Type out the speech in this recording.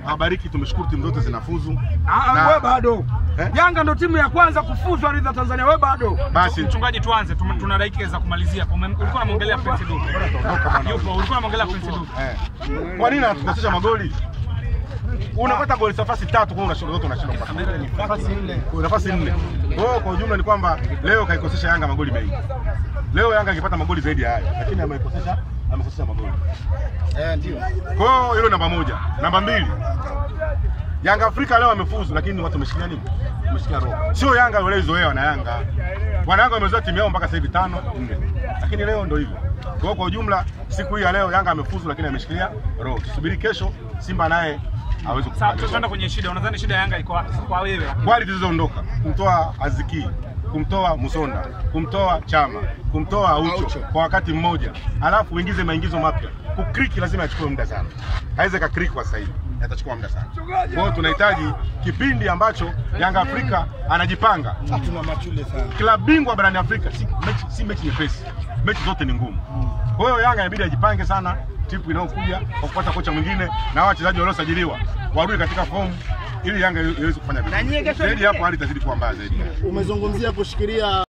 Awabariki, tumeshukuru timu zote zinafuzu. Wewe bado. Yanga ndo timu ya kwanza kufuzu ardhi ya Tanzania, wewe bado. Basi mchungaji, tuanze, tuna dakika za kumalizia. Ulikuwa unamwongelea Prince Dube. Yupo, ulikuwa unamwongelea Prince Dube. Kwa nini anatukosesha magoli? Unapata goli nafasi 3 kwa unashinda zote, unashinda kupata nafasi 4. Kwa nafasi 4. Kwa hiyo kwa ujumla ni kwamba leo kaikosesha Yanga magoli mengi. Leo Yanga ingepata magoli zaidi ya haya, lakini amekosesha magoli. Ndio. Kwa hiyo hilo namba 1. Namba 2. Yanga Afrika leo amefuzu, lakini watu wameshikilia nini? Wameshikilia roho. Sio Yanga wale zoea wana Yanga. Wana Yanga wamezoea timu yao mpaka sasa hivi 5 4. Lakini leo ndio hivyo. Kwa hiyo kwa ujumla siku hii ya leo Yanga amefuzu, lakini ameshikilia roho. Tusubiri kesho Simba naye aweze kupata. Sasa tunaenda kwenye shida. Unadhani shida ya Yanga iko wapi kwa wewe? Quality zilizoondoka, kumtoa Aziki, kumtoa Musonda, kumtoa Chama, kumtoa Aucho kwa wakati mmoja. Alafu uingize maingizo mapya. Kukriki lazima achukue muda sana. Haiwezi kakriki kwa sasa hivi. Yatachukua muda sana. Kwa hiyo tunahitaji kipindi ambacho Yanga Afrika anajipanga. Tuna machule sana. Klabu bingwa barani Afrika si mechi nyepesi. Mechi zote ni ngumu. Kwa hiyo Yanga inabidi ajipange sana tipu inayokuja kwa kupata kocha mwingine na wachezaji waliosajiliwa warudi katika fomu ili Yanga iweze kufanya vizuri. Zaidi hapo hali itazidi kuwa mbaya zaidi. Umezungumzia kushikilia